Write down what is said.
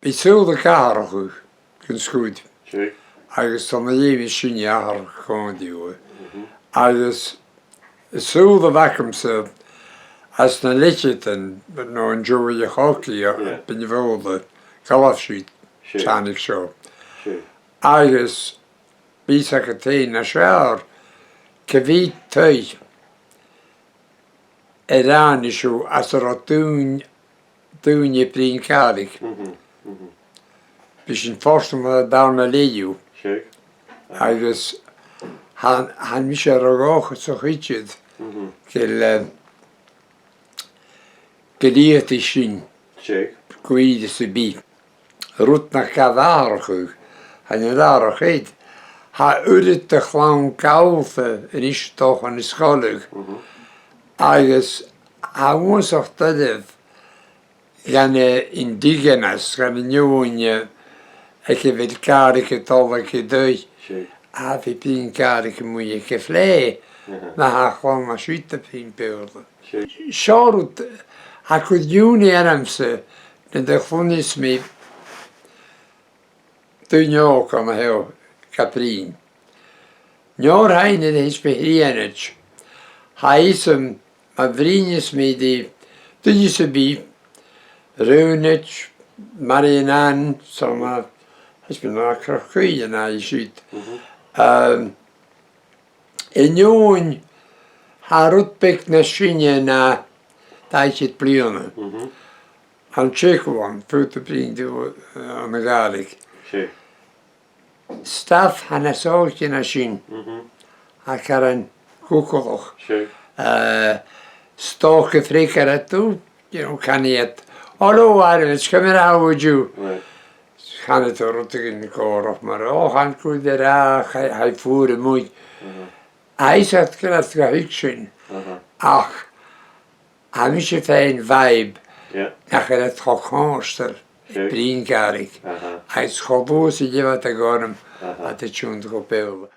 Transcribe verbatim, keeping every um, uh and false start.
Bidh saoghal ag atharrachadh gun sgùid. Seadh. Agus tha mi a' dèanamh sin a' atharrachadh còmhla riutha. Mhm. Agus an saoghal a bh' agamsa anns na leth-cheudan, no an deagh bheatha a th' againn, Yeah. bidh mi a' falbh, ghabh sinn Seadh. teannadh seo. Seadh. Agus bidh sinn a' tighinn nas fheàrr, cia mheud taigh air an seo anns an robh daoine, daoine a' bruidhinn Gàidhlig. Mhm, mhm. Bidh sinn fortanach a bhith ann a leth-uair. Seadh. Agus tha, tha mise air a dhòchas a' chuid ud Mhm. gu bheil, eh, gu bheil iad sin Seadh. gu ìre sam bith. Rud nach gabh atharrachadh, chan eil atharrachadh air. Tha uiread de chlann Gallta a-nis a' dol chun na sgoile. Mhm. Agus tha e uabhasach doirbh dhan, eh, indigenous, dhan an fheadhainn, eh, aig a bheil Gàidhlig a' dol aig an taigh. Seadh. A bhith a' bruidhinn Gàidhlig a-muigh aig a' phlèigh, Mhm. ma tha a' chlann a' siud a' bruidhinn Beurla. Seadh. Seo rud a tha a' cur iongnadh ormsa nuair a chluinneas mi daoine òga mar seo ga bruidhinn. Nuair a thàinig mi a-rithist, tha fhios agam, ma bhruidhneas mi ri duine sam bith, Raonaid, Màiri Anna, 's ann à, tha mi an dòchas gu bheil i an seo. Mhm. Ehm, An fheadhainn, tha rud beag nas sine na dà fhichead bliadhna. Mhm. An t-eagal ann, faodaidh tu bruidhinn, eh, anns a' Ghàidhlig. Seadh. 'S dòcha tha e nas òige na sin. Mhm. Ach air an gugallach. Seadh. Eh, 's dòcha freagair thu, you know, canaidh iad, "Hello, Irish, come here, how are you?" Right. Chan eil rudeigin gòrach mar, o, chan eil cuid air a, cha, cha fuair e a-muigh. Mhm. Tha fhios agad gu bheil iad ga thuigsinn. Mhm. Ach tha mise a' faighinn vibe Yeah. nach eil iad cho cofhurtail a' Sure. bruidhinn Gàidhlig. Aha. Agus cho luath 's a gheibh iad a ghairm, Aha. tha iad a' tionndadh gu Beurla.